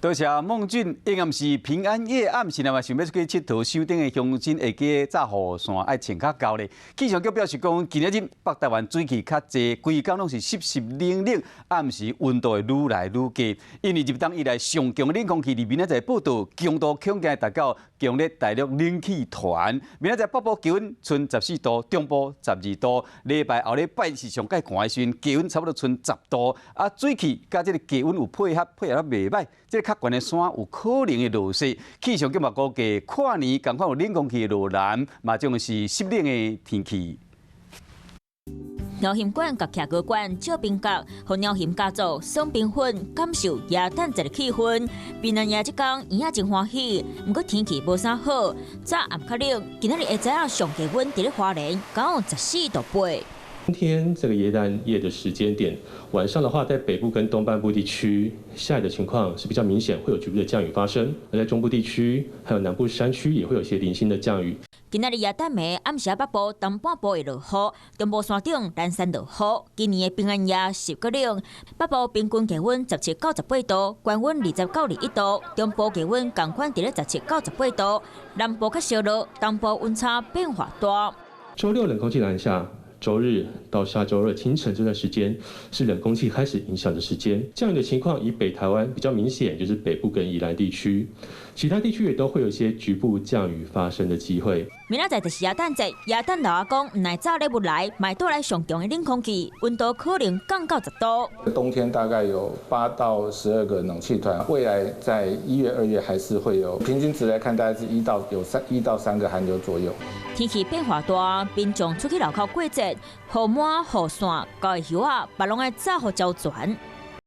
多謝孟俊，應暗是平安夜暗時嘛，想欲出去𨑨迌，山頂的鄉親會記紮雨傘愛穿較厚咧。氣象局表示講，今仔日北台灣水汽較濟，規工攏是濕濕冷冷，暗時溫度會愈來愈低。因為入冬以來上強冷空氣佇明仔載報到，強度恐驚達到強烈大陸冷氣團。明仔載北部氣溫賰14度，中部12度。禮拜後禮拜是上蓋寒的時陣，氣溫差不多賰10度。啊，水汽佮這个低溫有配合，配合得袂䆀，這个較懸的山有可能會落雪。氣象局嘛估計，跨年仝款有冷空氣落南，嘛將是濕冷的天氣。鳥熊館佮徛高館借冰角，予鳥熊家族送冰粉，感受耶誕節的氣氛。平安夜這工，圓仔真歡喜，毋過天氣無啥好，早暗較冷。今仔日下早仔上低溫佇咧花蓮，剛有14.8度。今天這個耶誕夜的時間點，晚上的話，在北部跟東半部地區下雨的情況是比較明顯，會有局部的降雨發生。而在中部地區還有南部山區，也會有些零星的降雨。今仔日耶誕暝，暗時北部、東半部會落雨，中部山頂南山落雨。今年的平安夜濕閣冷，北部平均氣溫17到18度，高溫20到21度；中部氣溫仝款佇咧17到18度，南部較燒熱，東部溫差變化大。週六冷空氣南下，週日到下週二清晨這段時間是冷空氣開始影響的時間，降雨的情況以北台灣比較明顯，就是北部跟宜蘭地區，其他地區也都會有一些局部降雨發生的機會。明仔載就是耶誕節，耶誕老阿公毋但紮禮物來，嘛帶來上強的冷空氣，溫度可能降到10度。冬天大概有8到12個冷氣團，未來在1月、2月還是會有，平均值來看，大概是一到有三一到三個寒流左右。天氣變化大，民眾出去樓口過節，雨傘、雨傘、厚的靴仔，嘛攏愛紮予周全。